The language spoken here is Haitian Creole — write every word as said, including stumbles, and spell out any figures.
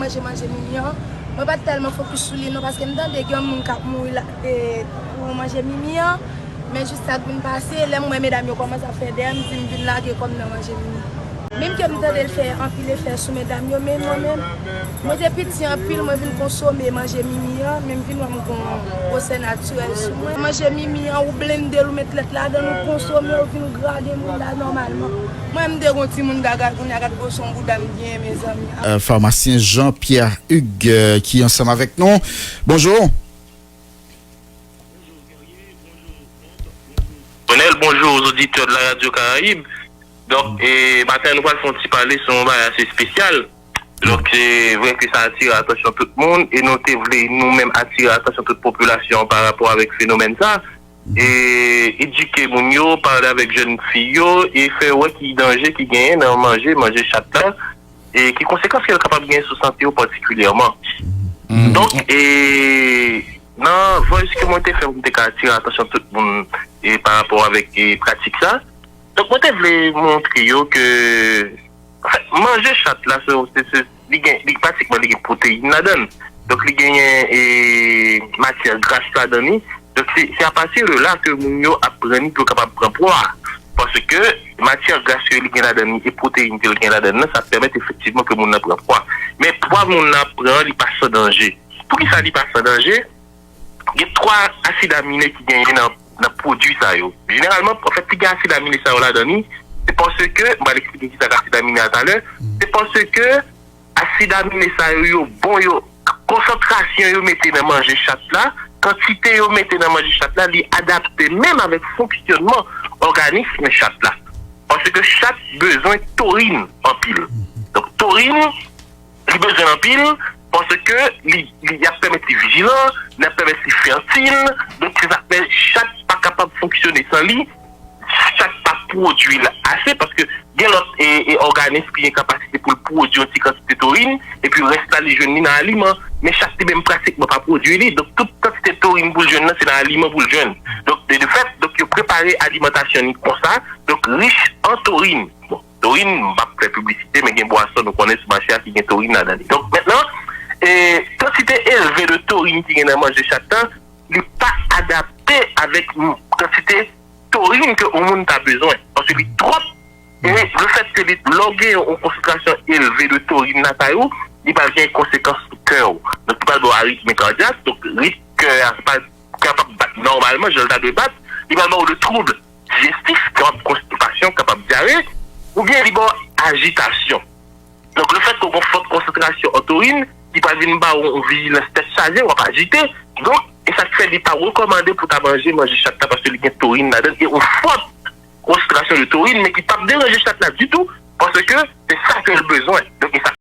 Manje manje mimi an. Mwen pa t tèlman fokis sou li non, paske m tande gen yon moun k ap mouri la, e, pou manje mimi an. Men jis sa k vin pase, lè m wè medam yo kòmanse ap fè dèyè m, m di m vin lage kò m nan manje mimi. Menm ke m tande l fè anpil efè sou medam yo, men mwen menm, mwen te piti anpil, mwen vin konsome manje mimi an, men m vin wè m gon gwosè natirèl sou mwen. Manje mimi an, ou blende l, ou met lèt ladan l, ou konsome, ou vin grade moun la nòmalman. Mwen, m te gon timoun gaga, kounye a gad gwosè yon bouda m genyen, mezanmi. Euh, pharmacien Jean-Pierre Hugues, euh, ki ansanm avèk nou. Bonjou. Bonjou, Guerrier. Bonjou, Ronald. Bonjou aux auditeurs de la Radio Caraïbe. Donk, e, maten, nou pral fè yon ti pale sou yon bagay ase espesyal. Donk, se vre ke sa atire atansyon tout moun, e nou te vle, nou menm, atire atansyon tout popilasyon an pa rapò avèk fenomèn sa. E edike moun yo, pale avèk jèn fi yo, e fè yo wè ki danje ki genyen nan manje, manje chat la, e ki konsekans ke l kapab genyen sou sante yo patikilyèman. Donk, e nan voice ke mwen te fè, mwen te ka atire atansyon tout moun, e pa rapò avèk, e pratik sa. Donk, mwen te vle montre yo ke, anfèt, manje chat la, se, se, se, li gen, li pratikman, li gen pwoteyin ladan l. Donk, li genyen, e, matyè gras ladan li. Donk, se, se apati de la ke moun yo aprann li pou yo kapab pran pwa. Paske matyè gras ke li gen ladan li e pwoteyin ke li gen ladan l nan, sa pèmèt efektivman ke moun nan pran pwa. Men pwa moun nan ap pran an, li pa san danje. Poukisa li pa san danje? Gen twa asid amine ki genyen nan, nan pwodui sa yo. Jeneralman, anfèt, li gen asid amine sa yo ladan li, se paske, m pral eksplike kisa k asid amine a talè, se paske asid amine sa yo, yo bon, yo, konsantrasyon yo mete nan manje chat la, kantite yo mete nan manje chat la, li adapte menm avèk fonksyònman òganis chat la. Paske chat bezwen torin anpil. Donk, torin, li bezwen anpil, paske li, li ap pèmèt li vijilan, li ap pèmèt li fètil, donk se sa k fè chat pa kapab fonksyone san li, chat pa pwodui l ase, paske gen lòt, e, e òganis ki gen kapasite pou l pwodui yon ti kantite torin, epi rès la li jwenn li nan aliman, men chat li menm pratikman pa pwodui li, donk tout kantite torin pou l jwenn nan se nan aliman pou l jwenn. Donk de, de fèt, donk yo prepare alimantasyon li konsa, donk rich an torin. Bon, torin, m p ap fè piblisite, men gen bwason nou konnen sou mache a ki gen torin ladan li. Donk mentnan, e, kantite elve de torin ki gen nan manje chat la, li pa adapte avèk m-, kantite torin ke yon moun ta bezwen. Paske li twòp, e lefètke li, lè w gen yon konsantrasyon elve de torin lakay ou, li pral gen konsekans sou kè w. Donk, li pral ba w aritmi kadyak, donk ritm kè a pa kapab bat nòmalman, jan l ta dwe bat, li pral ba w de twoub dijestif, kapab konstipasyon, kapab dyare, oubyen li ba w ajitasyon. Donk, lefètke w gen fòt konsantrasyon an torin, li pral vin ba w yon vijilans tèt chaje, w ap ajite. Donk, e sa k fè li pa rekòmande pou w ta manje manje chat la, paske li gen torin ladan l, e yon fòt konsantrasyon de torin, men ki p ap deranje chat la ditou, paske se sa ke l bezwen. Donk, e sa